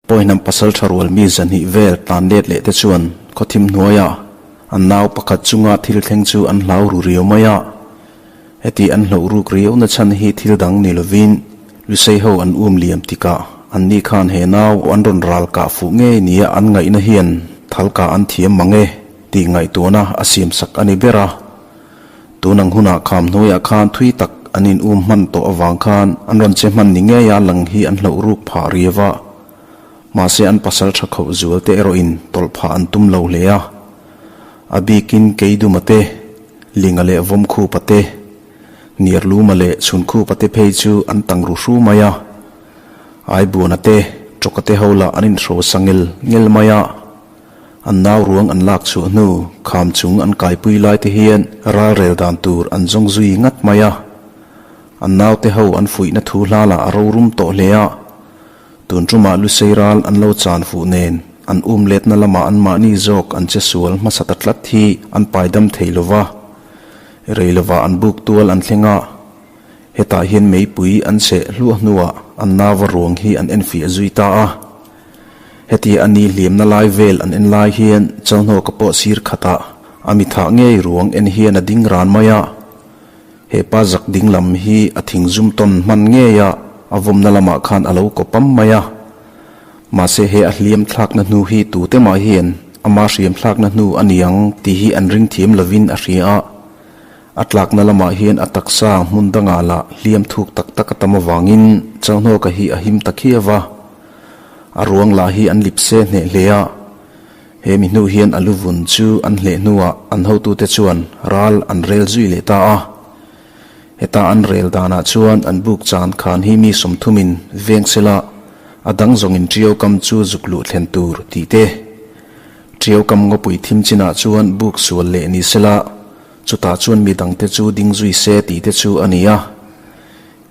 Pawihnam pasaltha rual mi 200 vel tlan let leh te chuan khawthim hnuaiah an nau pakhat chunga thil thleng chu an hlau ru riau mai a. Heti an hloh ruk riau na chhan hi thil dang ni lovin Lusei ho an um liam tikah an ni khan he nau an rawn ral kah fuh ngei nia an ngaihna hian thal kah an thiam mang e tih ngaihtuahna a siam sak a ni ber a. Tun ang hunah kham hnuaiah khan thui tak an in um hman tawh avang khan an rawn che hman ni ngei a lang hi an hloh ruk phah riau a. Mahse an pasal tha khoh zual te erawh in tawlh phah an tum lo hle a. A bikin Keiduma te, Linga leh Vawmkhupa te, Niarluma leh Chhunkhupa te phei chu an tang ru hru mai a. Aibuana te, Tawka te ho lah an inhro sa ngel ngel mai a. An nau ruang an lak chhuah hnu kham chung an kaipui lai te hian ralrel dan tur an zawng zui ngat mai a. An naute ho an fuihna thu hla lah a rorum tawh hle a. Tun tumah Lusei ral an lo chan fuh nen an um letna lamah anmahni zawk an che sual hmasa ta tlat hi an paidam thei lo va. Rei lovah an buk tual an thleng a. Hetah hian meipui an cheh hluah hnuah an nauva ruang hi an enfiah zui ta a. Heti a ni hliamna lai vel an en lai hian Chalhnawka pawh sir khatah a mi thah ngei ruang en hian a ding ran mai a. He pa zak ding lam hi a thing zum tawn hman ngei a, a vawmna lamah khan a lo kaw pam mai a. Mahse he a hliam thlakna hnu hi tute mah hian ama hriam thlakna hnu a ni ang tih hi an ring thiam lovin a hria a. A tlakna lamah hian a taksa hmun dangah lah hliam thuk tak tak a tam avangin Chalhnawka hi a him ta khiau a. A ruang lah hi an lip se hneh hle a, he mi hnu hian a lu vun chu an hleh hnuah an hotute chuan ral an rel zui leh ta a. Heta an rel danah chuan an buk chan khan hi mi sawmthumin veng sela a dang zawngin Ṭiau kam chu zuk luh thlen tur tih te. Ṭiau kam ngawpui thim chinah chuan buk sual leh ni sela chutah chuan mi dangte chu ding zui se tih te chu a ni a.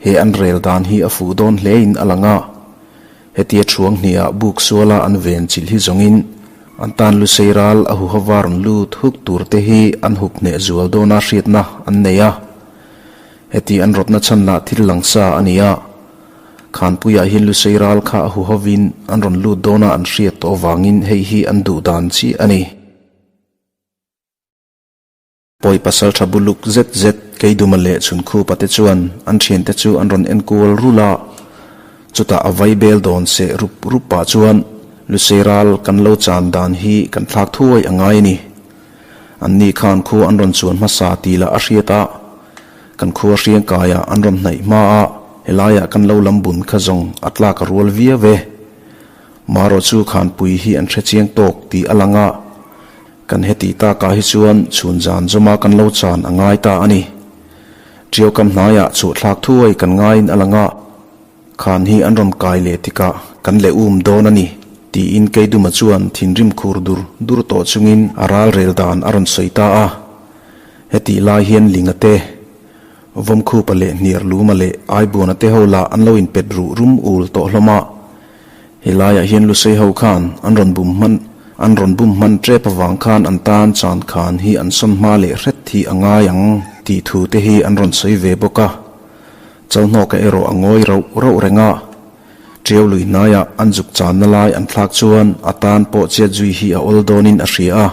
He an rel dan hi a fuh dawn hlein a lang a. Hetia thuang hniah buk suala an ven chilh hi zawngin an tan Lusei ral a huho va rawn lut huk tur te hi an hup hneh zual dawna hriatna an nei a. Heti an rawtna chhan lah thil langsa a ni a. Khanpuiah hian Lusei ral kha a huhovin an rawn lut dawna an hriat tawh avangin hei hi an duh dan chiah a ni. Pawi pasal tha buluk zet zet Keiduma leh Chhunkhupa te chuan an thiante chu an rawn enkual rulh a, chutah a vai bel dawn seh rup rup pah chuan Lusei ral kan lo chan dan hi kan thlak thuai a ngai a ni. An ni khan khua an rawn chuan hmasa tih lah a hriat a, kan khua hriang kaiah an rawn hnaih hma a, helaiah kan lo lam bun kha zawng a tlak a rual viau e. Marawh chu khanpui hi an hrechiang tawk tih a lang a. Kan heti takah hi chuan chhun zan zawma kan lo chan a ngai ta a ni. Ṭiau kam hnaiah chhuahthlak thuai kan ngaiin a lang a, khan hi an rawn kai leh tikah kan leh um dawn a ni, tiin Keiduma chuan thinrim khur dur dur tawh chungin a ral rel dan a rawn sawi ta a. Hetih lai hian Linga te, Vawmkhupa leh Hniarluma leh Aibuana te ho lah an lo inpet ruh rum ul tawh hlawm a. Helaiah hian Lusei ho khan an rawn bum hman an rawn bum hman tep avang khan an tan chan khan hi an sawn hma leh hret hi a ngai ang tih thu te hi an rawn sawi ve bawk a. Chalhnawka erawh a ngawi rauh rauh reng a. Ṭiau lui hnaiah an zuk channa lai an thlak chuan a tan pawh chiat zui hi a awl dawnin a hria a.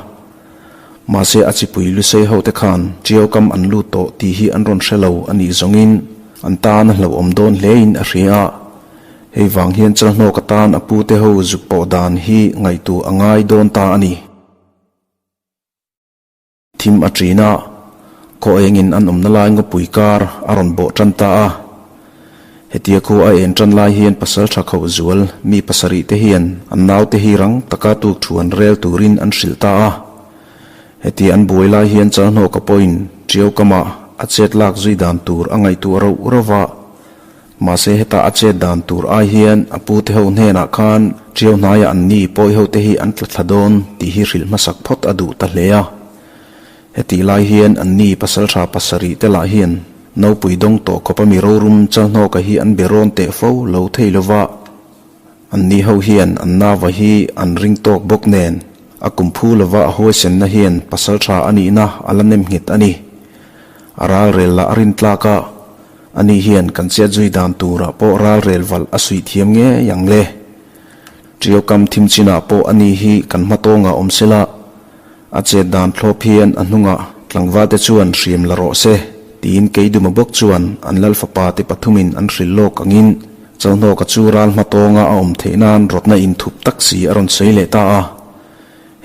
Mahse a chipui Lusei ho te khan ṭiau kam an lut tawh tih hi an rawn hre lo a nih zawngin an tan a hlauhawm dawn hlein a hria a. Hei vang hian Chalhnawk atan a pute ho zuk pawh dan hi ngaihtuah a ngai dawn ta a ni. Thim a ṭin a, khaw engin an awmna lai ngawpui kar a rawn bawh ṭan ta a. Hetia khu a en ṭan lai hian pasal ṭha khoh zual mi pasarih te hian an naute hi rang taka tuk thu an rel turin an hrilh ta a. Hetia an buai lai hian Chalhnawka pawhin ṭiau kamah a chet lak zui dan tur a ngaihtuah rauh rauh a. Mahse heta a chet dan tur ai hian a pute ho hnenah khan Ṭiau hnaiah an ni pawi ho te hi an tla thla dawn tih hi hrilh hmasak phawt a duh ta hle a. Hetih lai hian an ni pasalṭha pasarih te lah hian nopui dawng tawh khawp a mi rorum Chalhnawka hi an be rawn teh fo lo thei lova. An ni ho hian an nava hi an ring tawk bawk nen a kum phu lova a huaisenna hian pasalṭha a nihna a la nem nghet a ni. A ralrel lah a rintlak a. Ani hian kan chiat zui dan turah pawh ralrel valh a suih thiam ngei ang le. Ṭiau kam thim chinah pawh ani hi kan hma tawngah awm sela, a chet dan thlawp hian a hnungah tlangvalte chuan hriam la rawh se, tiin Keiduma bawk chuan an lal fapa te pathumin an hrilh lawk angin Chalhnawka chu ral hma tawnga a awm theih nan rawtna inthup tak si a rawn sawi leh ta a.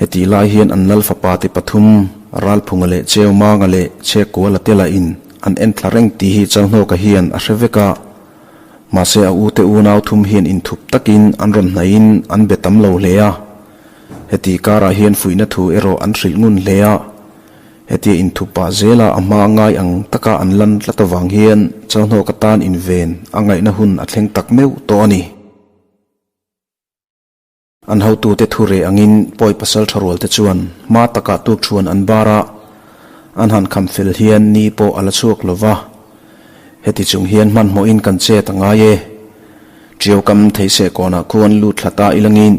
Hetih lai hian an lal fapa te pathum, Ralphunga leh Cheumanga leh Chhekkuala te lahin an en thla reng tih hi Chalhnawka hian a hre vek a. Mahse a ute unau thum hian inthup takin an rawn hnaihin an be tam lo hle a. Hetih karah hian fuihna thu erawh an hrilh ngun hle a. Hetia inthup pah zela a hma ngai ang taka an lan tlat avang hian Chalhnawka tan inven a ngaihna hun a thleng tak meuh tawh a ni. An hotute thu reh angin pawi pasal tha rualte chuan hma takah tuk thuan an bar a, an han kham fel hian ni pawh a la chhuak lo va. Heti chung hian hmanhmawhin kan chet a ngai e. Ṭiau kam thei seh kawnah khuan lut thla ta ilangin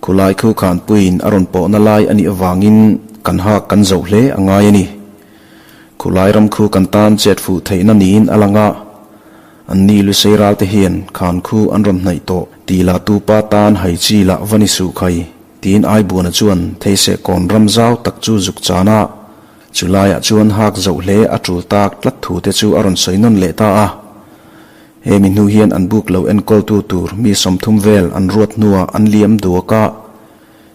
khulai khu khanpuiin a rawn pawhna lai a nih avangin kan hak kan zoh hle a ngai a ni. Khulai ram khu kan tan chet fuh theihna niin a lang a. An ni Lusei ralte hian khan khu an rawn hnaih tawh tih lah tu pa tan hai chi lah va ni suh khai, tiin Aibuana chuan theiseh kawn ram zau tak chu zuk chan a, chu laiah chuan hak zoh hle a tul tak tlat thu te chu a rawn sawi nawn leh ta a. He mi hnu hian an buk lo enkawltu tur mi 30 vel an ruat hnuah an liam duak a,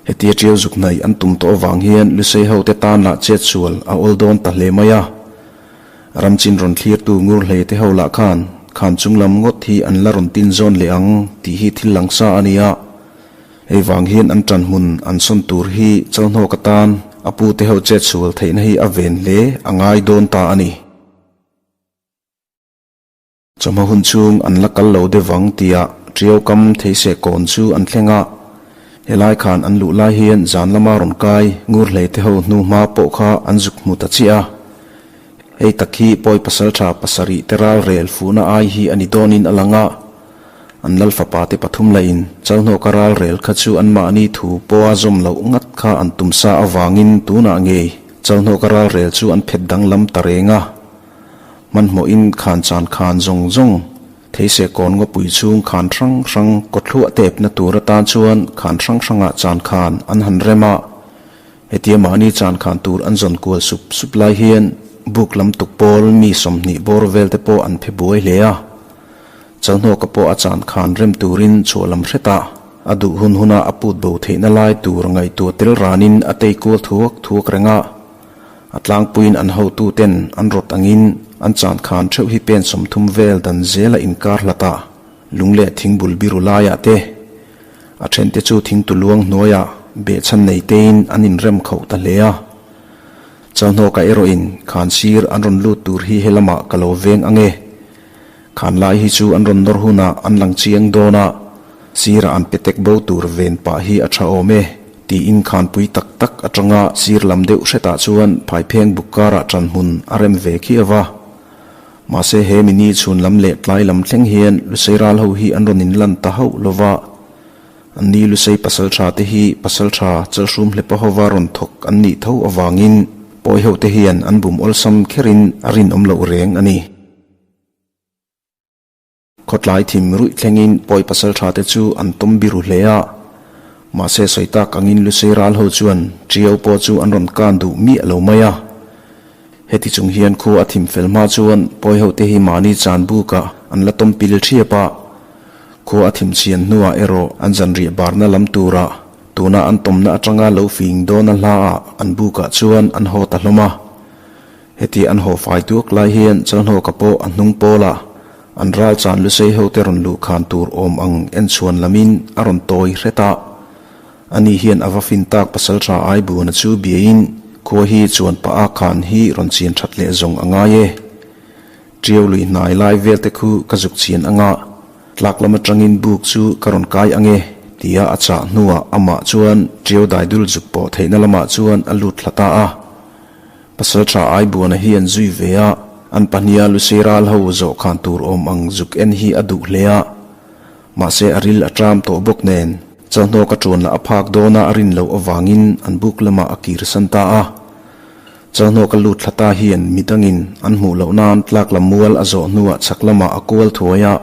hetia ṭiau zuk hnaih an tum tawh avang hian Lusei hote tan lah chetsual a awl dawn ta hle mai a. Ramchin rawn thlirtu ngur hlei te ho lah khan khan chung lam ngawt hi an la rawn tin zawn leh ang tih hi thil lang sa a ni a. Hei vang hian an ṭan hmun an sawn tur hi Chalhnawk atan a pu te ho chetsual theihna hi a ven hle a ngai dawn ta a ni. Chawhma hun chhung an la kal lo deuh vang tia Ṭiau kam theiseh kawn chu an thleng a. Helai khan an luh lai hian zan lama rawn kai ngur hlei te ho hnu hma pawh kha an zuk hmu ta chiah a. Hei tak hi pawi pasalṭha pasarih te ral rel fuhna ai hi a ni dawnin a lang a. An lal fapa te pathum lahin Chalhnawka ral rel kha chu anmahni thu pawha zawm loh ngat kha an tum sa avangin tunah ngei Chalhnawka ral rel chu an phet danglam ta reng a. Hmanhmawhin khan chan khan zawng zawng, theise kawn ngawpui chhung khan hrang hrang kawthluah tepna tur atan chuan khan hrang hrangah chan khan an han rem a. Hetia mahni chan khan tur an zawn kual sup sup lai hian buk lam tuk pawl mi 20 bawr vel te pawh an phe buai hle a. Chalhnawka pawh a chan khan rem turin chhuah lam hretah a duh hun huna a put bo theihna lai tur ngaihtuah tel ranin a tei kual thuak thuak reng a. A tlangpuiin an hotuten an rawt angin an chan khan theuh hi pen 30 vel dan zela inkar hlatah lung leh thingbul biru laiah te, a thente chu thingtu luang hnuaiah behchhan nei tein an inrem khoh ta hle a. Chalhnawka erawhin khan sir an rawn lut tur hi helamah ka lo veng ang e. Khan lai hi chu an rawn nawr hunah an lang chiang dawn a, sirah an petek bo tur ven pah hi a tha awm e, tiin khanpui tak tak atanga sir lam deuh hretah chuan phaipheng buk karah ṭan hmun a rem ve khiau a. Mahse he mini chhun lam leh tlai lam thleng hian Lusei ral ho hi an rawn inlan ta hauh lo va. Anni Lusei pasalṭha te hi pasalṭha chalhrum hlepa hova rawn thawk an nih tho avangin pawi ho te hian an bum awlsam kherin a rinawm loh reng a ni. Khawtlai thim ruih thlengin pawi pasal tha te chu an tawm biru hle a. Mahse sawi tak angin Lusei ral ho chuan Ṭiau pawh chu an rawn kan duh miah lo mai a. Heti chung hian khua a thim fel hma chuan pawi ho te hi mahni chan bukah an la tawm pil ṭhiap a. Khua a thim chhian hnuah erawh an zanriah barna lam turah tuna an tawmna atanga lo fing dawn a hlaah an bukah chuan an haw ta hlawm a. Heti an haw fai duak lai hian Chalhnawka pawh a hnung pawlah an ral chan Lusei hote rawn luh khan tur awm ang en chhuan lamin a rawn tawi hret a. Ani hian a va fin tak pasaltha Aibuna chu biain khua hi chuan pah a khan hi rawn chian that leh zawng a ngai e. Ṭiau lui hnai lai vel te khu ka zuk chian anga tlak lam atangin buk chu ka rawn kai ang e tia a chah hnuah amah chuan ṭiau daidul zuk pawh theihna lamah chuan a lut thla ta a. Pasalṭha Aibuana hi an zui ve a, an pahniha Lusei ral ho zawh khan tur awm ang zuk en hi a duh hle a. Mahse a ril a ṭam tawh bawk nen, Chalhnawk a ṭuan lah a phak dawna a rin loh avangin an buk lamah a kir san ta a. Chalhnawk a lut thla ta hian midangin an hmuh loh nan tlak lam mual a zawh hnuah chhak lamah a kual thuai a.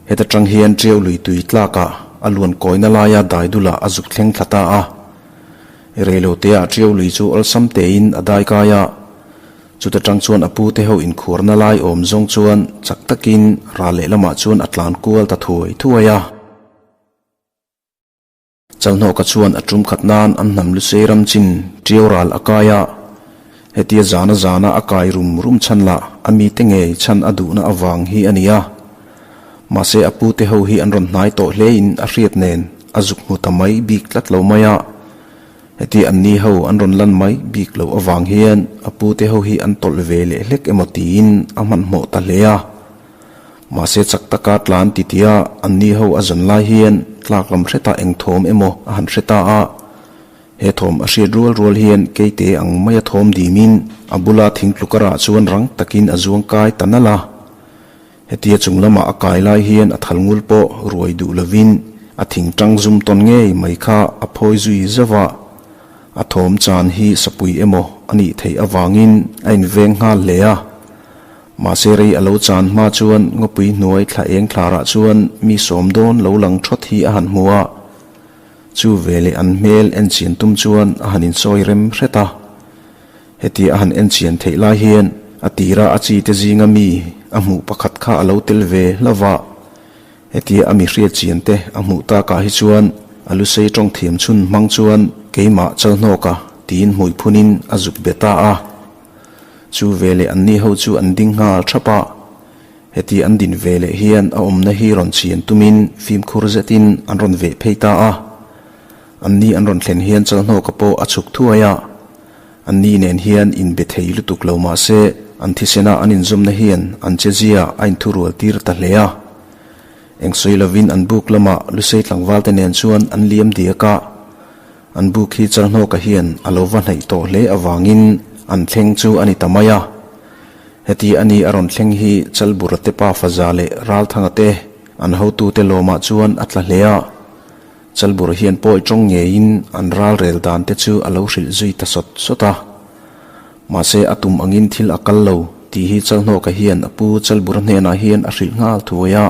Heta ṭang hian ṭiau lui tui tlakah a luan kawina laia dai dulah a zuk thleng thla ta a. Reilotea ṭiau lui chu awlsam tein a dai kai a. Chuta ṭang chuan a pute ho inkhuarna lai awm zawng chuan chak takin ral lehlamah chuan a tlan kual ta thuai thuai a. Chalhnawka chuan a tum khat nan an hnam lusei ram chin ṭiau ral a kai a. Hetia zana zana a kai rum rum chhan lah a mite ngei chhan a duhna avang hi a ni a. Mahse a pute ho hi an rawn hnai tawh hlein a hriat nen a zuk hmu ta mai bik tlat lo mai a. Heti anni ho an rawn lan mai bik loh avang hian a pute ho hi an tawlh ve leh hlek emaw tiin a hmanhmawh ta hle a. Mahse chak taka tlan titia anni ho a zawn lai hian tlak lam hretah eng thawm emaw a han hre ta a. He thawm a hriat rual rual hian keite ang maia thawm dimin a bula thingtlukarah chuan rang takin a zuang kai ta nalh a. Hetia chung lamah a kai lai hian a thal ngul pawh ruai duh lovin a thing tang zum tawn ngei mai kha a phawi zui zauh a. A thawm chan hi sapui emaw a nih theih avangin a inveng nghal hle a. Mahse rei a lo chan hma chuan ngawpui hnuai thla eng thlarah chuan mi sawm dawn lo lang thawt hi a han hmu a. Chu veleh an hmel enchian tum chuan a han insawi rem hret a. Heti a han enchian theih lai hian a tira a chi te zinga mi a hmuh pakhat kha a lo tel ve hlauh a. Hetia a mi hriat chian te a hmuh takah hi chuan a lusei tawng thiam chhun hmang chuan keimah Chalhnawka tiin hmui phunin a zuk be ta a. Chu veleh anni ho chu an ding nghal thap a. Heti an din veleh hian a awmna hi rawn chian tumin fimkhur zetin an rawn veh phei ta a. Anni an rawn thlen hian Chalhnawka pawh a chhuk thuai a. Anni nen hian inbe thei lutuk lo mah se, an thisena an inzawmna hian an chezia a inthurual tir ta hle a. Eng sawi lovin an buk lamah Lusei tlangvalte nen chuan an liam diak a. An buk hi Chalhnawka hian a lo va hnaih tawh hle avangin an thleng chu a ni ta mai a. Heti a ni a rawn thleng hi Chalbura te pa Faza leh Ralthanga te an hotute lawmah chuan a tla hle a. Chalbur hian pawi tawng ngeiin an ral rel dan te chu a lo hrilh zui ta sawt sawt a. Mahse a tum angin thil a kal lo tih hi Chalhnawka hian a pu Chalbura hnenah hian a hrilh nghal thuai a.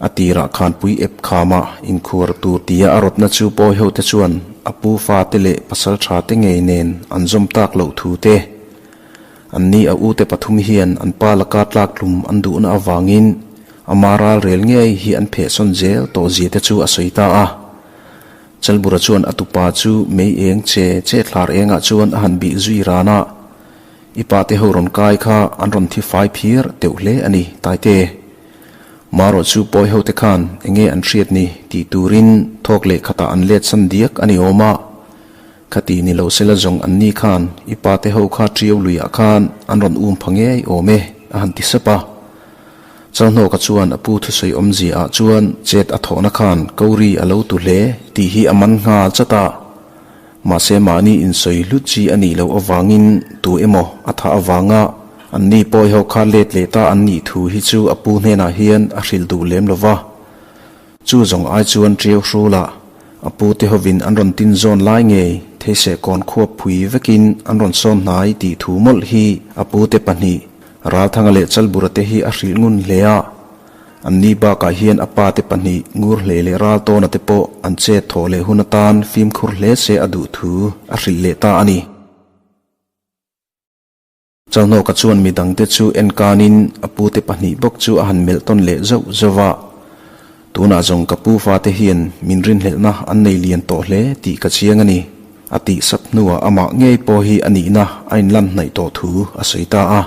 A tirah khanpui ep khama inkhuar tur tia a rawtna chu pawi ho te chuan a pu fate leh pasal tha te ngei nen an zawm tak loh thu te, anni a ute pathum hian an pa laka tlaktlum an duhna avangin Ama ral rel ngei hi an phehsawn zel tawh zia te chu a sawi ta a. Chalbura chuan a tupa chu mei eng che che thlar engah chuan a han bih zui ran a, I pa te ho rawn kai kha an rawn thi fai phir teuh hle a ni, Taite. Marawh chu pawi ho te khan enge an hriat ni tih turin thawk leh khatah an let san diak a ni awm a. Khati ni lo sela zawng an ni khan i pa te ho kha ṭiau luiah khan an rawn um pha ngei awm e, a han ti sep a. Chalhnawka chuan a pu thusawi awmzia ah chuan chet a thawhna khan Kauri a lo tu hle tih hi a man nghal chat a. Mahse mahni insawi hlut chi a nih loh avangin tu emaw a thah avanga an ni pawi ho kha let leh ta an nih thu hi chu a pu hnenah hian a hrilh duh lem lo va. Chu zawng ai chuan ṭiau hrulah a pu te hovin an rawn tin zawn lai ngei theiseh kawn khuap phui vekin an rawn sawn hnai tih thu mawlh hi a pu te pahnih Ralthanga leh Chalbura te hi a hrilh ngun hle a. Anni bakah hian a pa te pahnih ngur hle leh Raltawna te pawh an chet thawh leh hun atan fimkhur hle se a duh thu a hrilh leh ta a ni. Chalhnawka chuan mi dangte chu en kanin a pute pahnih bawk chu a han melh tawn leh zauh zauh a. Tunah zawng ka pu fate hian min rinhlelhna an nei lian tawh hle tih ka chiang a ni, a tih sap hnuah amah ngei pawh hi a nihna a inlan hnaih tawh thu a sawi ta a.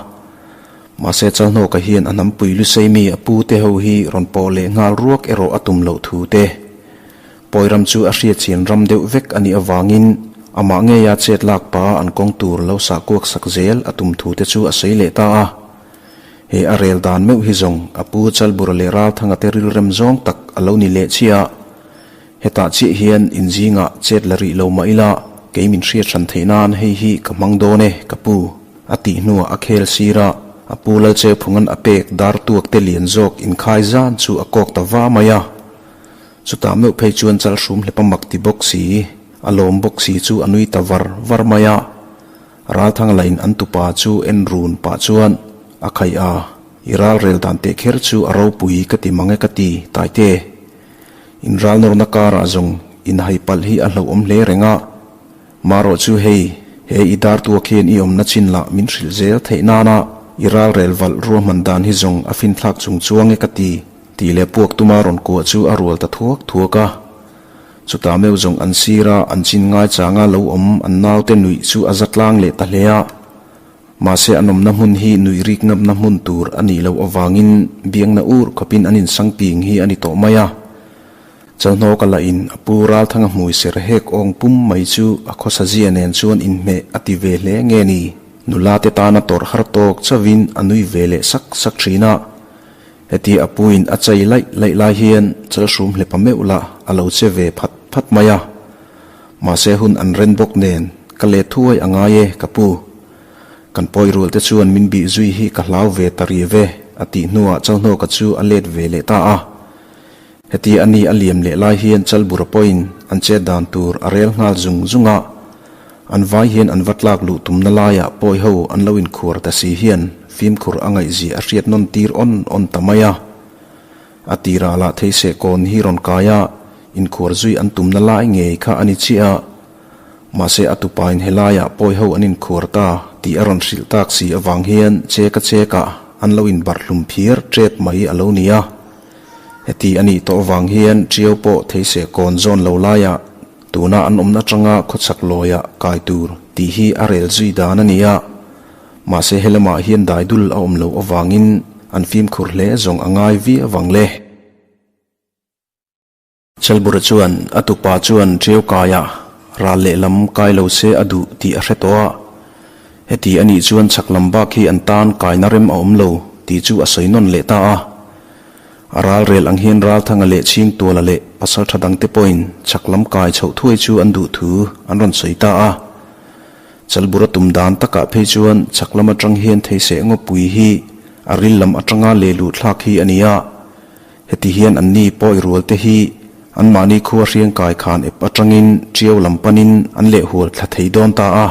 Mahse Chalhnawka hian a hnampui lusei mi a pute ho hi rawn pawh leh nghal ruak erawh a tum loh thu te Pawiram chu a hriatchian ram deuh vek a nih avangin amah ngeia chet lak pa an kawng tur lo sah kuak sak zel a tum thu te chu a sawi leh ta a. He a rel dan meuh hi zawng a pu Chalbura leh Ralthanga te rilrem zawng tak a lo ni leh chiah a. Hetah chiah hian inzingah chet la rih lo mah ila kei min hriat hran theih nan hei hi ka hmang dawn e ka pu a tih hnuah a khel sir a, a pu Lalcheuphunga'n a pek dar tuak te lian zawk inkhai zan chu a kawk ta va mai a. Chutah meuh phei chuan chalhrum hlepa mak ti bawk si, a lawm bawk si chu a nui ta var var mai a. Ralthang lain an tupa chu en run pah chuan a khaih a, I ral rel dan teh kher chu a ropui ka ti mang e ka ti, Taite. In ral nawrna karah zawng inhai palh hi a hlauhawm hle reng a. Marawh chu hei, he i dar tuak hian i awmna chin lah min hrilh zel theih nana i ral rel valh ruahman dan hi zawng a finthlak chung chuang e ka ti, tih leh puak tuma rawn kuah chu a rual ta thuak thuak a. Chutah meuh zawng an sira an chin ngaichanga lo awm an naute nuih chu a za tlang leh ta hle a. Mahse an awmna hmun hi nuih rik ngamna hmun tur a nih loh avangin biangna ur khawpin an insang ping hi a ni tawh mai a. Chalhnawka lahin a pu Ralthanga hmui ser hek awng pum mai chu a khawsa zia nen chuan inhmeh a ti ve hle nge ni? Nula te tana tawrh har tawk chauhin a nui ve leh sak sak thin a. Heti a puin a chei laih laih lai hian chalhrum hlepa meuh lah a lo che ve phat phat mai a. Mahse hun an ren bawk nen ka let thuai a ngai e ka pu. Kan pawi rual te chuan min bih zui hi ka hlau ve ta ri ve a tih hnuah Chalhnawka chu a let ve leh ta a. Heti a ni a liam leh lai hian Chalbura pawhin an chet dan tur a rel nghal zung zung a. An vai hian an va tlak luh tumna laiah pawi ho an lo inkhuar ta si hian fimkhur a ngaihzia a hriat nawn tir awn awn ta mai a. A tirah lah theiseh kawn hi rawn kai a, inkhuar zui an tumna lai ngei kha a ni chiah a. Mahse a tupain helaiah pawi ho an inkhuar ta tih a rawn hrilh tak si avang hian cheka chekah an lo inbarh hlum phiar tep mai a lo ni a. Heti a nih tawh avang hian Ṭiau pawh theiseh kawn zawn lo laiah tuna an awmna atanga khawchhak lawiah kai tur tih hi a rel zui dan a ni a. Mahse helamah hian daidul a awm loh avangin an fimkhur hle zawng a ngai viau vang le. Chelbura chuan a tupa chuan Ṭiau kaia ral lehlam kai lo se a duh tih a hre tawh a. Heti a nih chuan chhak lam bak hi an tan kaina rem a awm lo tih chu a sawi nawn leh ta a. A ral rel ang hian Ralthanga leh Chhingtuala leh pasalṭha dangte pawhin chhak lam kai chhoh thuai chu an duh thu an rawn sawi ta a. Chalbura tum dan takah phei chuan chhak lam aṭang hian theiseh ngawpui hi a ril lam aṭanga leh luh thlak hi a ni a. Heti hian anni pawi rual te hi anmahni khua hriangkai khan ep aṭangin ṭiau lam panin an lehhual thla thei dawn ta a.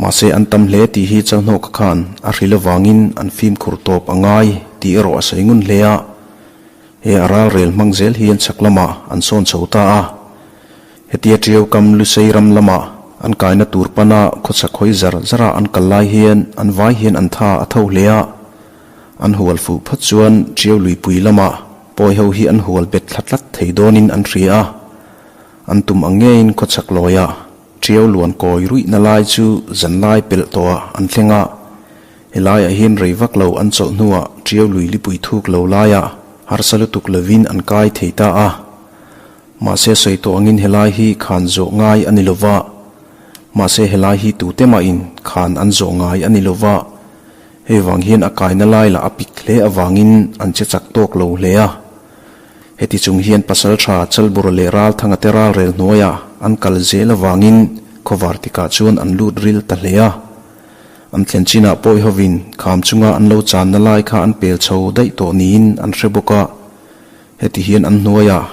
Mahse an tam hle tih hi Chalhnawka khan a hrilh avangin an fimkhur tawp a ngai tih erawh a sawi ngun hle a. He a ralrel hmang zel hian chhak lamah an sawn chho ta a. Hetia ṭiau kam Lusei ram lamah an kaina tur pana khawchhak hawi zar zara an kal lai hian an vai hian an tha a tho hle a. An hual fuh phawt chuan ṭiau luipui lamah pawi ho hi an hual bet thla tlat thei dawnin an hria a. An tum ang ngeiin khawchhak lawiah Ṭiau luan kawi ruihna lai chu zanlai pelh tawhah an thleng a, helaiah hian rei vak lo an chawlh hnuah ṭiau lui lipui thuk lo laiah harsa lutuk lovin an kai thei ta a. Mahse sawi tawh angin helai hi khan zawh ngai a ni lova, mahse helai hi tute mahin khan an zawh ngai a ni lova, hei vang hian a kaina lai lah a pik hle avangin an che chak tawk lo hle a. Heti chung hian Pasalṭha Chalbura leh Ralthanga te ralrel hnuaiah an kal zel avangin khawvar tikah chuan an lut ril ta hle a. An thlen chinah pawi hovin kham chunga an lo channa lai kha an pel chho daih tawh niin an hre bawk a. Heti hian an hnuaiah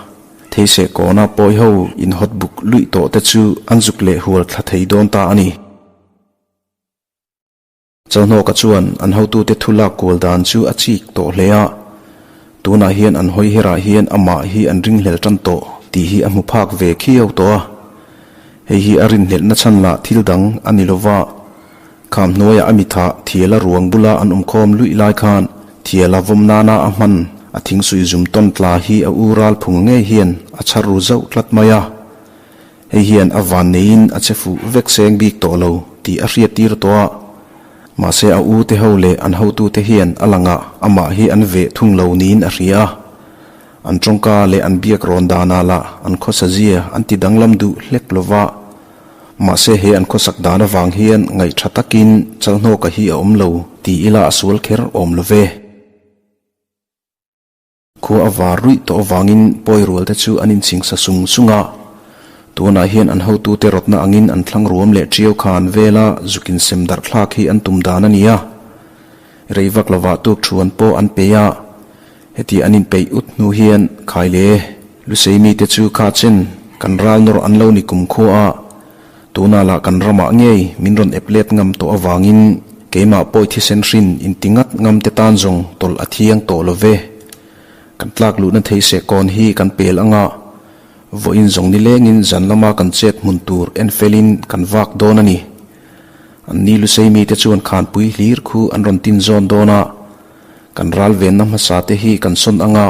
theiseh kawna pawi ho inhawt buk luih tawh te chu an zuk leh hual thla thei dawn ta a ni. Chalhnawka chuan an hotute thu lak kual dan chu a chik tawh hle a, tunah hian an hawi herah hian amah hi an ringhlel tan tawh tih hi a hmu phak ve khiau tawh a. Hei hi a rinhlelhna chhan lah thil dang a ni lova, kham hnuaiah a mitha thiala ruang bula an awmkhawm luih lai khan thiala vawm nana a hman a thingsuih zum tawn tla hi a u ral phung ngei hian a chhar ru zauh tlat mai a. Hei hian a van neiin a che fuh vek seng bik tawh lo tih a hriat tir tawh a. Mahse a u te ho leh an hotute hian a langah amah hi an veh thung lo niin a hria a. An tawngka leh an biak rawn danah lah an khawsa zia an ti danglam duh hlek lo va. Mahse he an khawsak dan avang hian ngaih tha takin Chalhnawka hi a awm lo ti ila a sual kher awm lo ve. Khua a var ruih tawh avangin pawi rual te chu an inching sa sung sung a. Tunah hian an hotute rawtna angin an thlang ruam leh ṭiau khan vela zuk insem darh thlak hi an tum dan a ni a. Rei vak lovah tuk thuan pawh an peih a. Heti an inpeih ut hnu hian Khaile, Lusei mite chu kha chen kan ral nawr an lo ni kum khua a. Tunah lah kan ramah ngei min rawn ep let ngam tawh avangin keimah pawi thisen hrin inti ngat ngam te tan zawng tawlh a thiang tawh lo ve. Kan tlak luhna thei seh kawn hi kan pel anga, vawiin zawng nilengin zan lama kan chet hmun tur en felin kan vak dawn a ni. An ni lusei mite chuan khanpui hlir khu an rawn tin zawn dawn a, kan ral venna hmasa te hi kan sawn anga,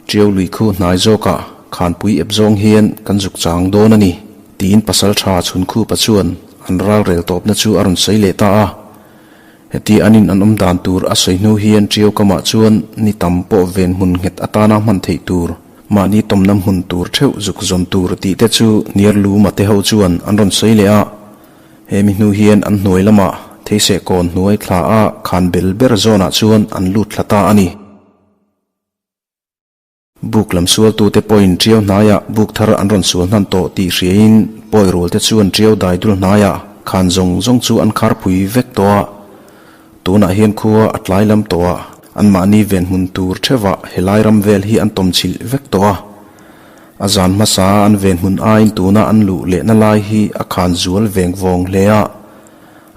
Ṭiau lui khu hnai zawkah khanpui ep zawng hian kan zuk chang dawn a ni, tiin pasalṭha Chhunkhupa chuan an ralrel tawpna chu a rawn sawi leh ta a. Heti anin an awm dan tur a sawi hnu hian Ṭiau kamah chuan ni tam pawh ven hmun nghet atana hman theih tur, mahni tawmna hmun tur ṭheuh zuk zawn tur tih te chu Niarluma te ho chuan an rawn sawi leh a. He mi hnu hian an hnuai lamah Theisehkawn hnuai thla a khan bel ber zawnah chuan an lut thla ta a ni. Buk lam sualtute pawhin ṭiau hnaiah buk thar an rawn sual hnan tawh tih hriain pawi rualte chuan ṭiau dai dul hnaiah khan zawng zawng chu an kharpui vek tawh a. Tunah hian khua a tlai lam tawh a, anmahni ven hmun tur ṭheuhah helai ram vel hi an tawm chhilh vek tawh a. A zan hmasa an ven hmun aiin tuna an luh lehna lai hi a khan zual veng vawng hle a.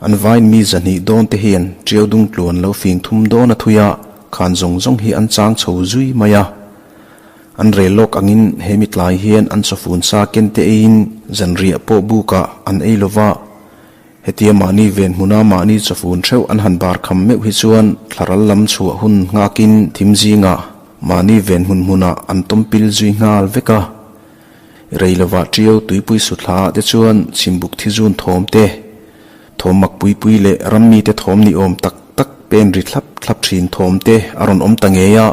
An vain mi 200 dawn te hian ṭiau dung tluan lo fing thum dawn a thui a, khan zawng zawng hi an chang chho zui mai a. An rel lawk angin he mi tlai hian an chawfun sa ken te eiin zanriah pawh bukah an ei lo va. Hetia mahni ven hmuna mahni chawfun theuh an han bar kham meuh hi chuan thlaral lam chhuah hun nghakin thim zingah mahni ven hmun hmunah an tawmpil zui nghal vek a. Rei lovah ṭiau tuipui suthla ah te chuan chhimbuk thizun thawm te, thawm mak pui pui leh rammi te thawm ni awm tak tak pen ri thlap thlap thin thawm te a rawn awm ta ngei a.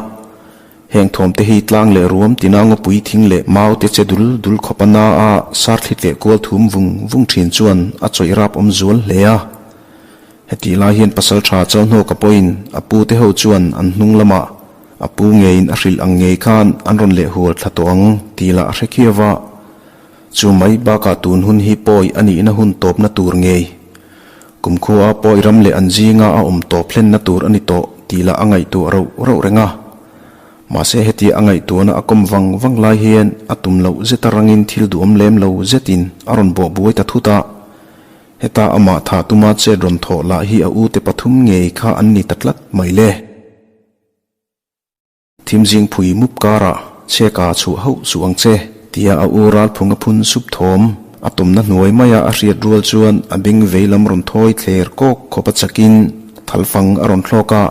Heng thawm te hi tlang leh ruam tina ngawpui thing leh mau te che dul dul khawp a na a sar thli tleh kual thum vung vung thin chuan a chawih rap awm zual hle a. Hetih lai hian pasal tha Chalhnawka pawhin a pu te ho chuan an hnung lamah A pu ngeiin a hrilh ang ngei khan an rawn leh hual thla tawh ang tih lah a hre khiau a. Chu mai bakah tun hun hi pawi a nihna hun tawpna tur ngei. Kumkhua pawi ram leh an zinga a awm tawp hlenna tur a ni tawh tih lah a ngaihtuah rauh rauh reng a. Mahse hetia a ngaihtuahna a kawm vang vang lai hian a tum loh zeta rangin thil duhawm lem lo zetin a rawn bawh buai ta thut a. Heta amah thah tuma chet rawn thawh lah hi a ute pathum ngei kha an ni ta tlat mai le. Thimzing phui mup karah chheka chhuah hauh suh ang che, tia a u ralphung a phun sup thawm. A tumna hnuai maia a hriat rual chuan a beng vei lam rawn thawi thler kawk khawp a chakin thalfang a rawn thlawk a.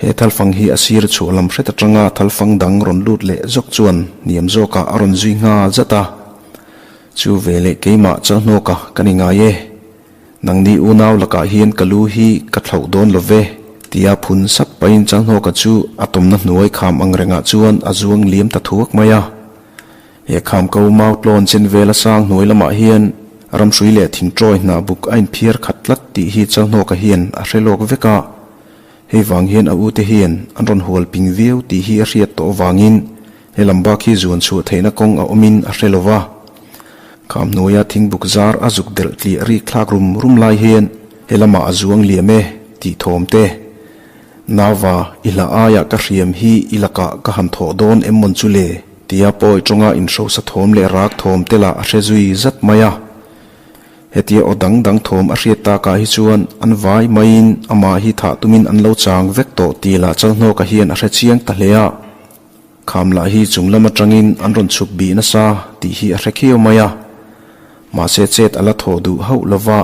He thalfang hi a sir chhuah lam hret atanga thalfang dang rawn lut leh zawk chuan hniam zawkah a rawn zui nghal zat a. Chu veleh keimah Chalhnawka ka ni ngai e. Nangni unau lakah hian ka lu hi ka thlauh dawn lo ve, tia phun sap pahin Chalhnawka chu a tawmna hnuai kham ang rengah chuan a zuang liam ta thuak mai a. He kham ko mau tlawn chen vela sang hnuai lamah hian ramhrui leh thingṭawi hnah buk a inphiar khat tlat tih hi Chalhnawka hian a hre lawk vek a. Hei vang hian a ute hian an rawn hual ping viau tih hi a hriat tawh avangin He lam bak hi zuan chhuah theihna kawng a awmin a hre lo va. Kham hnuaia thingbuk zar a zuk delh tliah rik thlak rum rum lai hian he lamah a zuang liam e tih thawm te. Nauva, i hla aiah ka hriam hi i lakah ka han thawh dawn em mawn chu le? tia pawi tawnga inhrosa thawm leh rak thawm te lah a hre zui zat mai a. Hetia aw dang dang thawm a hriat takah hi chuan an vai maiin amah hi thah tumin an lo chang vek tawh tih lah Chalhnawka hian a hre chiang ta hle a. Kham lah hi chung lam atangin an rawn chhuk bih nasa tih hi a hre khiau mai a. Mahse chet a la thawh duh hauh lova,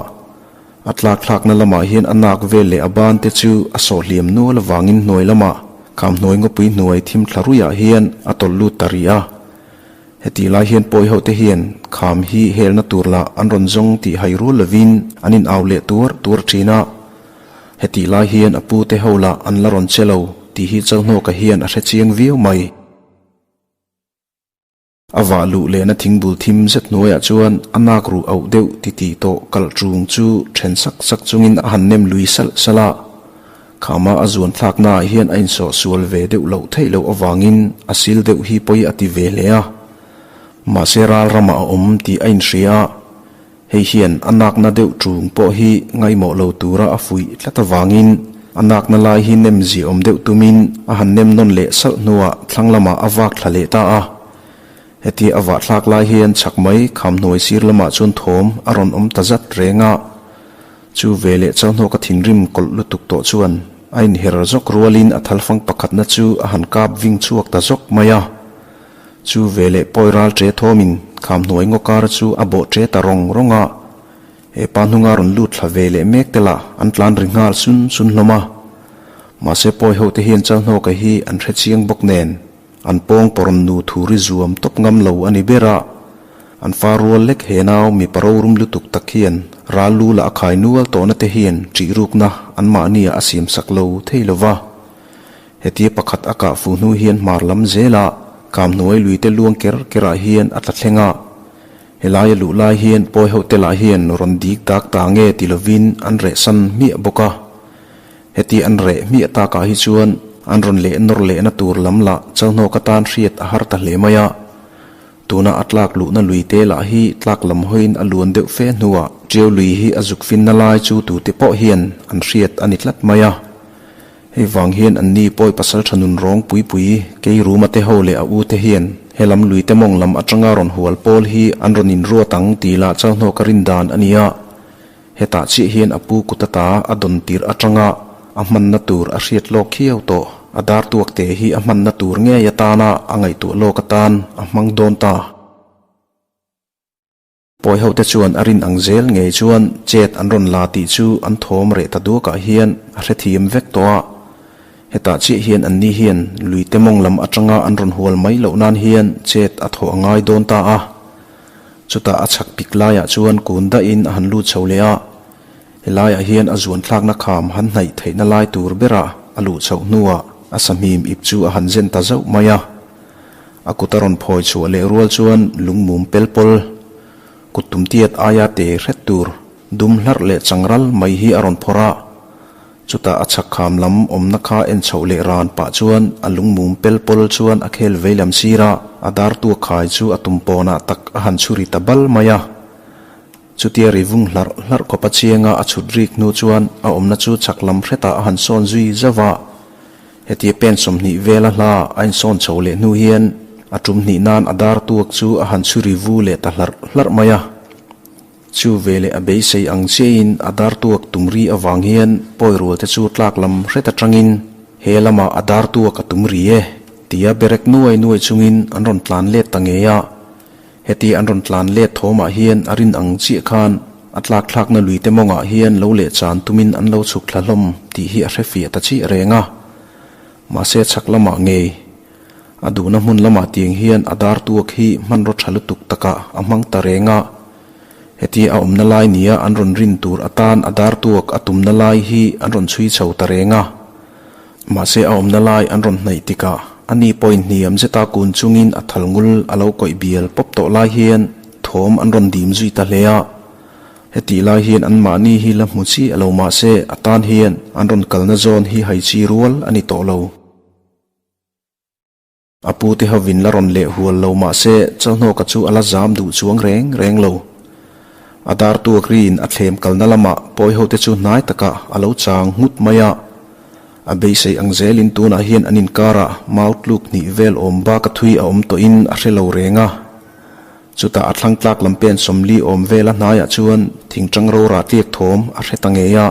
a tlak thlakna lamah hian a nak vel leh a ban te chu a sawh hliam nual avangin hnuai lamah kham hnuai ngawpui hnuai thim thla ruiah hian a tawlh lut ta rih a. Hetih lai hian pawi ho te hian kham hi helna tur lah an rawn zawng tih hai rual lovin an in au leh tuar tuar thin a. Hetih lai hian a pu te ho lah an la rawn che lo tih hi Chalhnawka hian a hre chiang viau mai. A vah luh lehna thingbul thim zet hnuaiah chuan a nak ruh auh deuh titih tawh kalh ṭung chu ṭhen sak sak chungin a han nem lui salh salh a. Khama a zuan thlaknaah hian a insawh sual ve deuh loh theih loh avangin a sil deuh hi pawi a ti ve hle a. Mahse ral ramah a awm tih a inhria a. Hei hian a nakna deuh ṭung pawh hi ngaihmawh lo tura a fuih tlat avangin a nakna lai hi nem ziahawm deuh tumin a han nem nawn leh salh hnuah thlang lamah a vak thla leh ta a. Hetia a vah thlak lai hian chhak mai kham hnuai sir lamah chuan thawm a rawn awm ta zat reng a. Chu veleh Chalhnawka thinrim kawlh lutuk tawh chuan. A inher zawk rualin a thalfang pakhatna chu a han kap ving chhuak ta zawk mai a. Chu veleh pawi ral ṭe thawmin khamhnuai ngaw kar chu a bawh ṭe ta rawng rawng a. He pa hnunga rawn lut thla ve leh mek te lah an tlan ri nghal sun sun hlawm a. Mahse pawi ho te hian Chalhnawka hi an hre chiang bawk nen an pawng pawrawn nu thu ri zuam tawp ngam lo a ni ber a. An fa rual lek he nau mipa rorum lutuk tak hian ral lu lah a khai nual tawhna te hian ṭih rukna anmahni ah a siam sak lo thei lo va. Hetia pakhat a kah fuh hnu hian hmar lam zela Kamhnuai lui te luang ker kerah hian a tla thleng a. Helaia luh lai hian pawi ho te lah hian rawn dik dak ta nge ti lovin an reh san hmiah bawk a. Hetia an reh hmiah takah hi chuan an rawn leh nawr lehna tur lam lah Chalhnawk atan hriat a har ta hle mai a. Tuna a tlak luhna lui te lah hi tlak lam hawiin a luan deuh fe hnuah Ṭiau lui hi a zuk finna lai chu tute pawh hian an hriat a ni tlat mai a. Hei vang hian anni pawi pasal tha nun rawng pui pui kei Ruma te ho leh a u te hian he lam lui te mawng lam atanga rawn hual pawl hi an rawn inruat ang tih lah Chalhnawka rin dan a ni a. Hetah chiah hian a pu kut ata a dawn tirh atanga a hmanna tur a hriat lawk khiau tawh. A dar tuak te hi a hmanna tur ngei atana a ngaihtuah lawk atan a hmang dawn ta. Pawi ho te chuan a rin ang zel ngei chuan chet an rawn la tih chu an thawm reh ta duakah hian a hrethiam vek tawh a. Hetah chiah hian anni hian lui te mawng lam atanga an rawn hual mai loh nan hian chet a thawh a ngai dawn ta a. Chutah a chhak pik laiah chuan kun dahin a han lut chho leh a, helaiah hian a zuan thlakna kham han hnaih theihna lai tur berah a luh chhoh hnuah a sahmim ip chu a han zen ta zauh mai a. A kut a rawn phawi chhuah leh rual chuan lungmum pel pawl, kut tumtiat aia te hret tur dum hlarh leh changral mai hi a rawn phawrh a. Chutah a chhak kham lam awmna kha en chhoh leh ran pah chuan a lungmum pel pawl chuan a khel vei lam sir a, a dar tuak khai chu a tum pawnah tak a han chhuri ta bal mai a. Chutia ri vung hlarh hlarh khawpa chianga a chhut rik hnu chuan a awmna chu chhak lam hretah a han sawn zui zauh a. Hetia pen 20 vela hla a insawn chho leh hnu hian a tum hnih nan a dar tuak chu a han chhuri vu leh ta hlarh hlarh mai a. Chu veleh a beisei ang chiahin a dar tuak tum ri avang hian pawi rual te chu tlak lam hret atangin he lamah a dar tuak a tum ri e tia berek nuai nuai chungin an rawn tlan let ta ngei a. Heti an rawn tlan let thawmah hian a rin ang chiah khan a tlak thlakna lui te mawngah hian lo leh chan tumin an lo chhuk thla hlawm tih hi a hre fiah ta chiah reng a. Mahse chhak lamah ngei A duhna hmun lamah tiang hian a dar tuak hi hmanraw tha lutuk takah a hmang ta reng a. Hetia a awmna lai nia an rawn rin tur atan a dar tuak a tumna lai hi an rawn chhui chho ta reng a. Mahse a awmna lai an rawn hnaih tikah a ni pawhin hniam zeta kun chungin a thal ngul a lo kawih bial pawp tawh lai hian thawm an rawn dim zui ta hle a. Hetih lai hian anmahni hi la hmu chi a lo mahse a tan hian an rawn kalna zawn hi hai chi rual a ni tawh lo. A pu te hovin la rawn leh hual lo mah se Chalhnawka chu a la zam duh chuang reng reng lo. A dar tuak riin a thlem kalna lamah pawi ho te chu hnai takah a lo chang nghut mai a. A beisei ang zelin tunah hian an inkarah mau tluk hnih vel awm bak a thui a awm tawhin a hre lo reng a. Chutah a thlang tlak lam pen 40 awm vela hnaiah chuan thingtang rora tliak thawm a hre ta ngei a.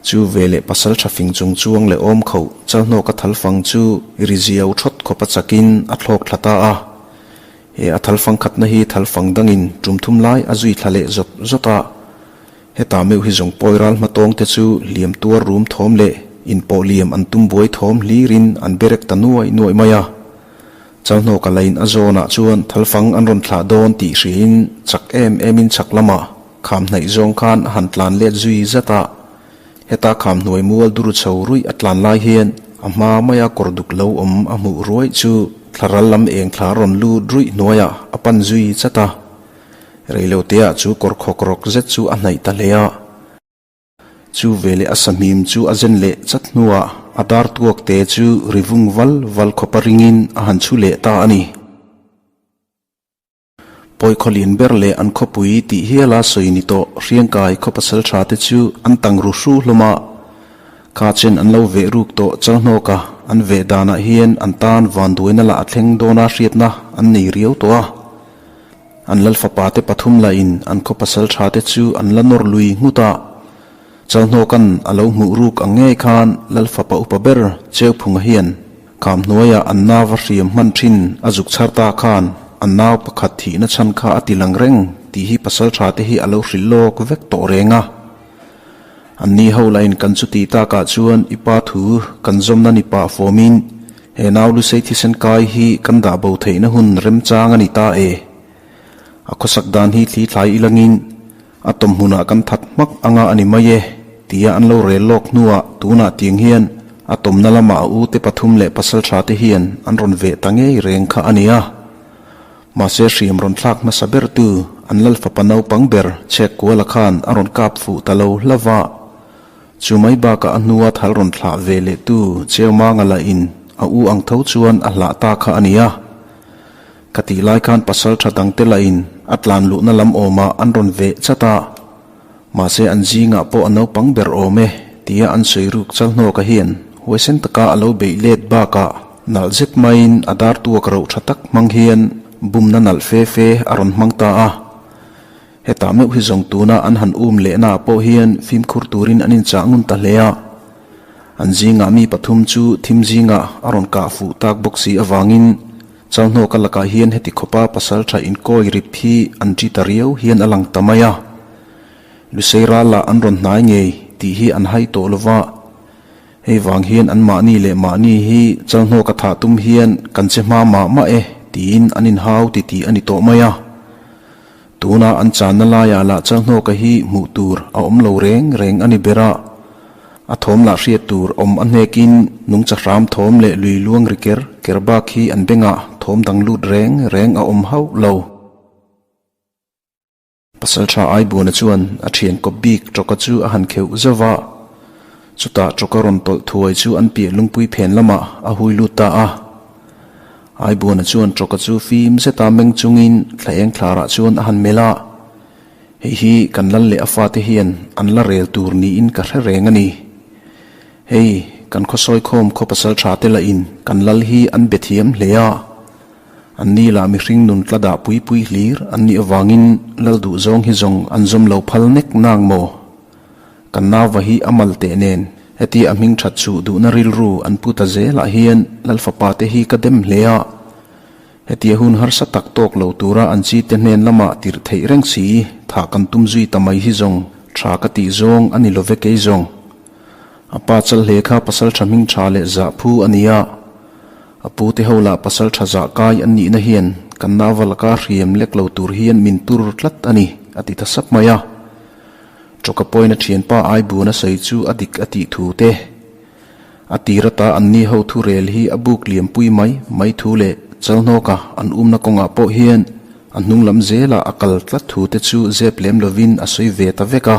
Chu veleh pasal tha fing chung chuang leh awm khoh Chalhnawka thal fang chu ri ziau thawt khawp a chakin a thlawk thla ta a. He a thal fang khatna hi thal fang dangin tum thum lai a zui thla leh zawt zawt a. Heta meuh hi zawng pawi ral hmatawng te chu hliam tuar rum thawm leh inpawh liam an tum buai thawm hlirin an berek ta nuai nuai mai a. Chalhnawka lain a zawnah chuan thal fang an rawn thlah dawn tih hriin chak em emin chhak lamah Kham hnaih zawng khan a han tlan let zui zat a, heta kham hnuai mual dur chho ruih a tlan lai hian a hma maia kawr duk lo awm a hmuh ruaih chu thlaral lam eng thla rawn lut ruih hnuaiah a pan zui chat a. Reiloteah chu kawr khawk rawk zet chu a hnaih ta hle a. Chu veleh a sahmim chu a zen leh chat hnuah a dar tuak te chu ri vung val val khawpa ringin a han chhu leh ta a ni. Pawi khawlian ber leh an khawpui tih hiala sawi ni tawh Hriangkai khaw pasal tha te chu an tang ru hru hlawm a, kha chen an lo veh ruk tawh Chalhnawka an veh danah hian an tan vanduaina lah a thleng dawna hriatna an nei riau tawh a. An lal fapa te pathum lahin an khaw pasal tha te chu an la nawr lui nghut a. Chalhnawka'n a lo hmuh ruk ang ngei khan Lal fapa upa ber Cheuphunga hian kham hnuaia an nau va hriam hman thin a zuk chhar ta khan an nau pakhat thihna chhan kha a ti lang reng tih hi pasal tha te hi a lo hrilh lawk vek tawh reng a. An ni ho lahin kan chuti takah chuan i pa thu kan zawmna ni pah fawmin he nau lusei thisen kai hi kan dah bo theihna hun remchang a ni ta e. A khawsak dan hi thli thlai ilangin a tawm hmunah kan that hmak anga a ni mai e tia an lo rel lawk hnuah tunah tiang hian a tawmna lamah a ute pathum leh pasal tha te hian an rawn veh ta ngei reng kha a ni a. Mahse hriam rawn thlak hmasa bertu an lal fapa naupang ber chhek kuala khan a rawn kap fuh ta lo hlauh a. Chu mai bakah a hnua thal rawn thlah ve leh tu Cheumanga lah in a u ang tho chuan a hlah ta kha a ni a. Ka tih lai khan pasal tha dangte lah in a tlan luhna lam awmah an rawn veh chat a. Mahse an zingah pawh a naupang ber awm e tia an sawi ruk chal hnawka hian huaisen taka a lo beih let bakah nalh zet maiin a dar tuak roh tha tak hmang hian bumna nalh fe fe a rawn hmang ta a. Hetah meuh hi zawng tuna an han um lehna ah pawh hian fimkhur turin an inchah ngun ta hle a. An zingah mi pathum chu thim zingah a rawn kah fuh tak bawk si avangin Chalhnawka lakah hian heti khawpa pasal tha inkawi rip hi an ṭi ta riau hian a lang ta mai a. Lusei ral ah an rawn hnai ngei tih hi an hai tawh lova. Hei vang hian an mahni leh mahni hi Chalhnawka thah tum hian kan che hma mah mah e tiin an inhau ti tih a ni tawh mai a. Tuna an channa laiah lah Chalhnawka hi hmuh tur a awm lo reng reng a ni ber a. A thawm lah hriat tur awm a hnekin nungcha hram thawm leh lui luang ri ker ker bak hi an bengah thawm dang lut reng reng a awm hauh lo. Pasalṭha Aibuana chuan a ṭhian kawp bik Ṭawka chu a han kheuh zauh va. Chutah Ṭawka rawn tawlh thuai chu an piah lungpui phen lamah a hui lut ta a. Aibuana chuan Ṭawka chu fim zeta meng chungin thla eng thlarah chuan a han melh a. Hei hi kan lal leh a fate hian an la rel tur niin ka hre reng a ni. Hei, kan khawsawikhawm khaw pasal tha te lahin kan lal hi an be thiam hle a. An ni lah mihring nun tla dah pui pui hlir an nih avangin lal duh zawng hi zawng an zawm lo phal nek nang maw? Kan nauva hi a mal teh nen hetia a hming that chuh duhna rilru an pu ta zelah hian lal fapa te hi ka dem hle a. Hetia hun harsa tak tawk lo tura an chi te hnen lamah tirh theih reng si, thah kan tum zui ta mai hi zawng tha ka tih zawng a ni lo ve kei zawng. A pa chal hle kha pasal tha hming tha leh zah phu a ni a, a pu te ho lah pasal tha zah kai an nihna hian kan nauva laka hriam lek lo tur hian min tur tlat a ni, a ti ta sap mai a. Tawka pawina thianpa Aibuna sawi chu a dik a tih thu te. A tir ata an ni ho thu rel hi a buk liampui mai mai thu leh Chalhnawka an umna kawngah pawh hian a hnung lam zelah a kal tlat thu te chu zep lem lovin a sawi ve ta vek a.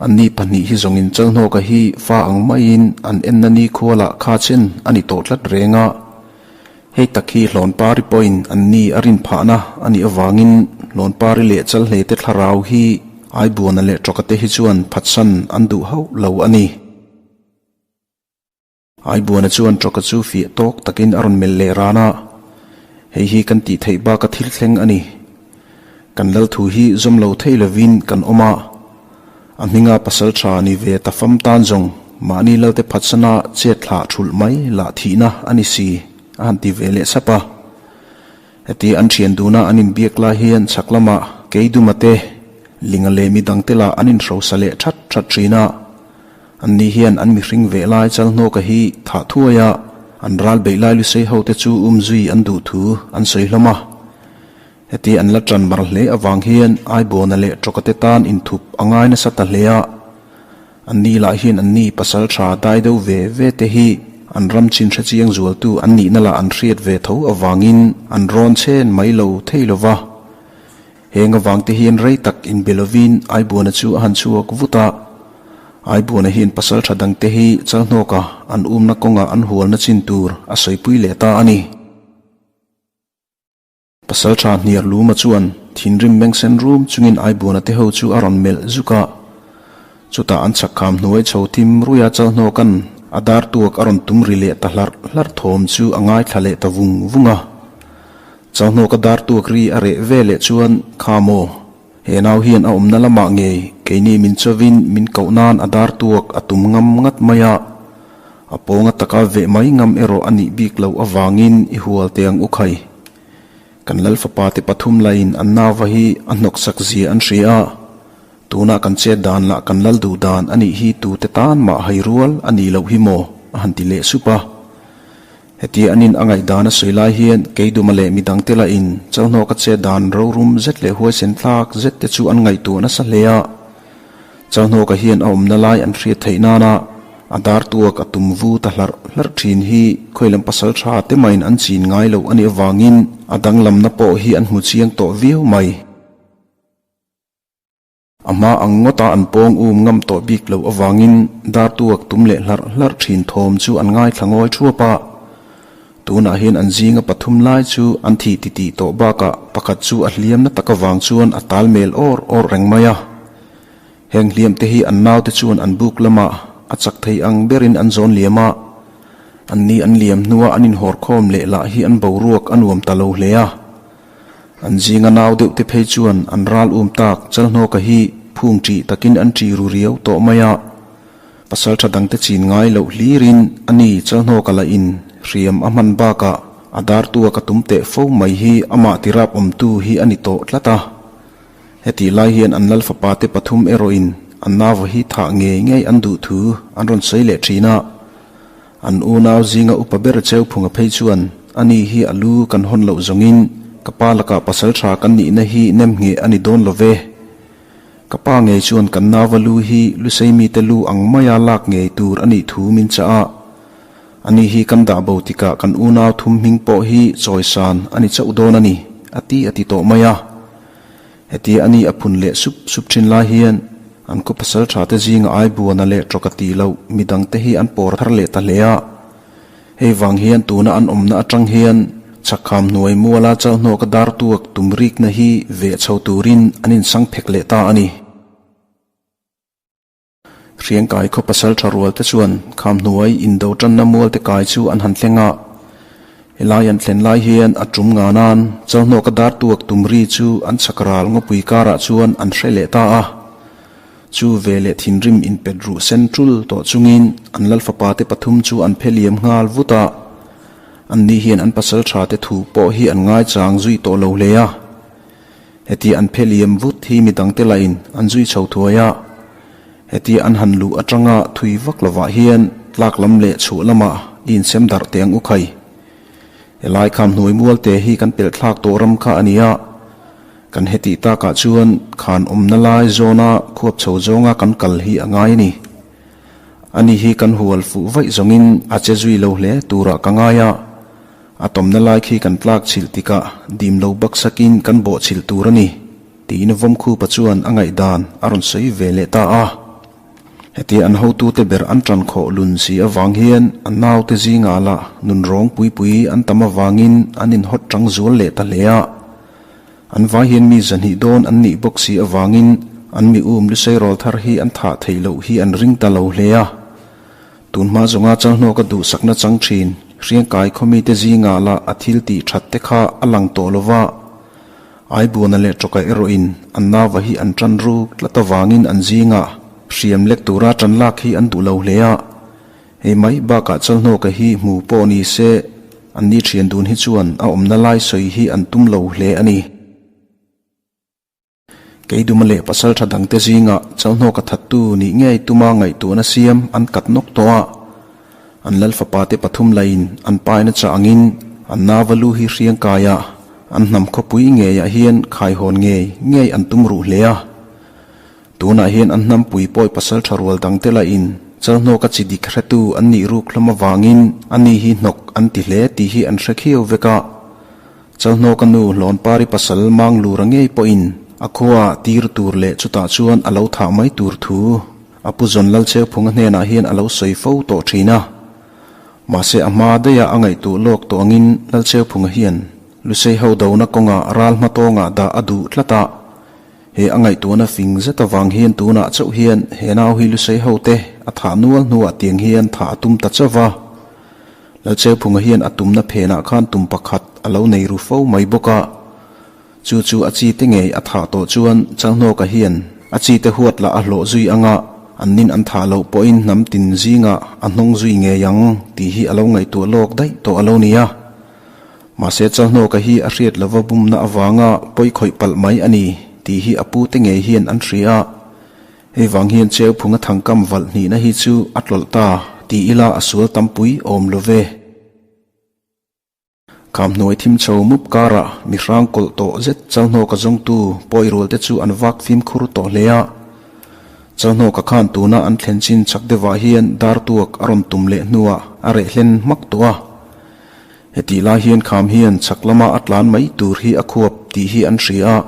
An ni pahnih hi zawngin Chalhnawka hi fa ang maiin an enna ni khualah kha chen a ni tawh tlat reng a. Hei tak hi Hlawnpari pawhin an ni a rin phahna a nih avangin Hlawnpari leh Chalhlei te thlarau hi Aibuana leh Tawka te hi chuan phatsan an duh hauh lo a ni. Aibuana chuan Tawka chu fiah tawk takin a rawn melh leh ran a, Hei hi kan tih theih baka thil thleng a ni. Kan lal thu hi zawm lo thei lovin kan awm a, a hminga pasal tha ni ve ta fam tan zawng mahni lalte phatsana chet thlah thulh mai lah thihna a ni si, a han ti ve leh sap a. Heti an thian duna an inbiak lai hian chhak lamah Keiduma te, Linga leh midangte lah an inhrosa leh that that thin a. Anni hian an mihring veh lai Chalhnawka hi thah thuai a, an ral beih lai Lusei hote chu umzui an duh thu an sawi hlawm a. Heti an la tan mar hle avang hian Aibuana leh Tawkate tan inthup a ngai nasa ta hle a. Anni lah hian anni pasal tha dai deuh ve ve te hi an ram chin hre chiang zualtu an nihna lah an hriat ve tho avangin an rawn chen mai lo thei lo va. Heng avang te hian rei tak inbe lovin Aibuana chu a han chhuak vut a. Aibuana hian pasal tha dangte hi Chalhnawka an umna kawngah an hualna chin tur a sawipui leh ta a ni. Pasal tha hniar luma chuan thinrim mengsen rum chungin Aibuana te ho chu a rawn melh zuk a. Chutah an chhakkham hnuai chho thim ruia Chalhnawka'n a dar tuak a rawn tum ri leh ta hlarh hlarh thawm chu a ngaithla leh ta vung vung a. Chalhnawka dar tuak ri a reh ve leh chuan, Kha maw, he nau hian a awmna lamah ngei keini min chovin min koh nan a dar tuak a tum ngam ngat mai a. A pawnga taka veh mai ngam erawh a nih bik loh avangin i hual teh ang u khai. Kan lal fapa te pathum laiin an nauva hi a hnawksak zia an hria a, tunah kan chet dan lah kan lal duh dan a nih hi tute tan mah hai rual a nih loh hi maw a han ti leh sup a. Hetia an in a ngaihdan a sawi lai hian Keiduma leh midangte lahin Chalhnawka chet dan rorum zet leh huaisen thlak zet te chu an ngaihtuah nasa hle a. Chalhnawka hian a awmna lai an hriat theih nana a dar tuak a tum vu ta hlarh hlarh thin hi khawilam pasal tha te main an chin ngai loh a nih avangin a danglamna pawh hi an hmu chiang tawh viau mai. A hma ang ngawta an pawng um ngam tawh bik loh avangin dar tuak tum leh hlarh hlarh thin thawm chu an ngaithla ngawi thuap a. Tunah hian an zinga pathum lai chu an thih titih tawh bakah pakhat chu a hliamna tak avang chuan a tal mel awr awr reng mai a. Heng hliamte hi an naute chuan an buk lamah a chak thei ang berin an zawn liam a. Anni an liam hnua an inhawrkhawm leh lah hi an boruak a nuam ta lo hle a. An zinga nau deuh te phei chuan an ral um tak Chalhnawka hi phung ṭih takin an ṭih ru riau tawh mai a. Pasal ṭha dangte chin ngai loh hlirin a ni Chalhnawka lah in hriam a hman bakah a dartua ka tum teh fo mai hi amah tirap awmtu hi a ni tawh tlat a. Hetih lai hian an lal fapa te pathum erawhin an nauva hi thah ngei ngei an duh thu an rawn sawi leh thin a. An unau zinga upa ber Cheuphunga phei chuan a ni hi a lu kan hawn loh zawngin ka pa lakah pasal tha kan nihna hi nem ngheh a ni dawn lo ve. Ka pa ngei chuan kan nauva lu hi lusei mite lu ang maia lak ngei tur a nih thu min chah a. A ni hi kan dah bo tikah kan unau thum hming pawh hi chawisan a ni chauh dawn a ni, a ti a ti tawh mai a. Hetia a ni a phun leh sup sup thin lai hian an khaw pasal tha te zinga ai buana leh tawka tih loh midang te hi an pawr thar leh ta hle a. Hei vang hian tuna an awmna atang hian chakkham hnuai muala chalhnawka dar tuak tum rikna hi veh chho turin an insang phek leh ta a ni. Hriangkai khaw pasal tha rual te chuan kham hnuai indo tanna mual te kai chu an han thleng a. Helai an thlen lai hian a tum nga nan Chalhnawka dar tuak tum ri chu an chak ral ngawpui karah chuan an hre leh ta a. Chu ve leh thinrim inpet ruh sen tul tawh chungin an lal fapa te pathum chu an phe liam nghal vut a. Anni hian an pasal tha te thu pawh hi an ngaichang zui tawh lo hle a. Heti an phe liam vut hi midangte lahin an zui chho thuai a, heti an han luh atanga thui vak lovah hian tlak lam leh chhuah lamah i insem darh teh ang u khai. Helai kham hnuai mualte hi kan pelh thlak tawh ram kha a ni a, kan hetih takah chuan khan awmna lai zawna khuap chho zawnga kan kal hi a ngai a ni. Ani hi kan hual fuh vaih zawngin a che zui lo hle turah ka ngai a. A tawmna lai khi kan tlak chhilh tikah dim lo baksakin kan bawh chhilh tur a ni, tiin Vawmkhupa chuan a ngaihdan a rawn sawi ve leh ta a. Hetia an hotute ber an tan khawh lun si avang hian an naute zingah lah nun rawng pui pui an tam avangin an inhawt tang zual leh ta hle a. An vai hian mi zahnih dawn an nih bawk si avangin an mi um lusei rawl thar hi an thah theih loh hi an ring ta lo hle a. Tun hma zawnga Chalhnawka duhsakna chang thin Hriangkai khawmite zingah lah a thil tih that te kha a lang tawh lo va, Aibuana leh Tawka erawhin an nauva hi an tan ruk tlat avangin an zingah hriam lek tura tan lak hi an duh lo hle a. Hei mai bakah Chalhnawka hi hmu pawh ni se anni thian dun hi chuan a awmna lai sawi hi an tum lo hle a ni. Keiduma leh pasal tha dangte zingah Chalhnawka thattu nih ngei tuma ngaihtuahna siam an kat nawk tawh a. An lal fapa te pathum lain an paina chah angin an nauva lu hi hriangkaia an hnam khawpui ngeiah hian khaihawn ngei ngei an tum ruh hle a. Tunah hian an hnampui pawi pasal tha rual dangte lain Chalhnawka chi dik hretu an nih ruk hlawm avangin ani hi hnawk an ti hle tih hi an hre khiau vek a. Chalhnawka nu Hlawnpari pasal Manglura ngei pawhin a khuaah tir tur leh chutah chuan a lo thah mai tur thu a Pu Zawn Lalcheuphunga hnenah hian a lo sawi fo tawh thin a. Mahse a hma daiha a ngaihtuah lawk tawh angin Lalcheuphunga hian Lusei ho dona kawngah ral hmatawngah dah a duh tlat a. He a ngaihtuahna fing zet avang hian tunah chauh hian he nau hi Lusei hote a thah nual hnuah tiang hian thah a tum ta chauh va. Lalcheuphunga hian a tumna phenah khan tum pakhat a lo nei ru fo mai bawk a, chu chu a chi te ngei a thah tawh chuan Chalhnawka hian A chi te huat lah a hlawh zui anga an nin an thah loh pawhin hnam tin zingah a hnawng zui ngei ang tih hi a lo ngaihtuah lawk daih tawh a lo ni a. Mahse Chalhnawka hi a hriat lova bumna avanga pawi khawih palh mai a ni tih hi a pu te ngei hian an hria a. Hei vang hian Cheuphunga thangkam valh hnihna hi chu a tlawlh ta ti ila a sual tampui awm lo ve. Kham hnuai thim chho mup karah mi hrang kawlh tawh zet Chalhnawka zawngtu pawi rual te chu an vak fimkhur tawh hle a. Chalhnawka khan tuna an thlen chin chak deuhah hian dar tuak a rawn tum leh hnuah a reh hlen hmak tawh a. Hetih lai hian kham hian chak lama a tlan mai tur hi a khuap tih hi an hria a.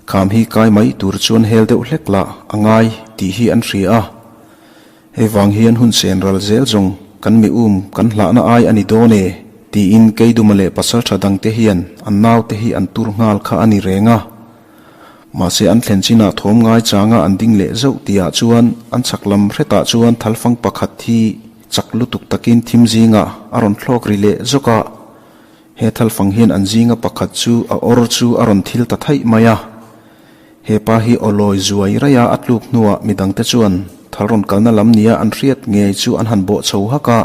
Kham hi kai mai tur chuan hel deuh hlek lah a ngai tih hi an hria a. Hei vang hian hun sen ral zel zawng kan mi um kan hlahna ai a ni dawn e tiin Keiduma leh pasaltha dangte hian an naute hi an tur nghal kha a ni reng a. Mahse an thlen chinah thawm ngai changa an ding leh zauh tihah chuan an chak lam hretah chuan thalfang pakhat hi chak lutuk takin thim zingah a rawn thlawk ri leh zawk a. He thalfang hian an zinga pakhat chu a awr chu a rawn thil ta thaih mai a. He pa hi awlawi zuai raia a tluk hnuah midangte chuan thal rawn kalna lam nia an hriat ngei chu an han bawh chho hak a.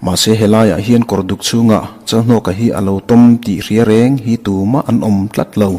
Mahse helaiah hian kawr duk chhungah Chalhnawka hi a lo tawm tih hria reng hi tumah an awm tlat lo.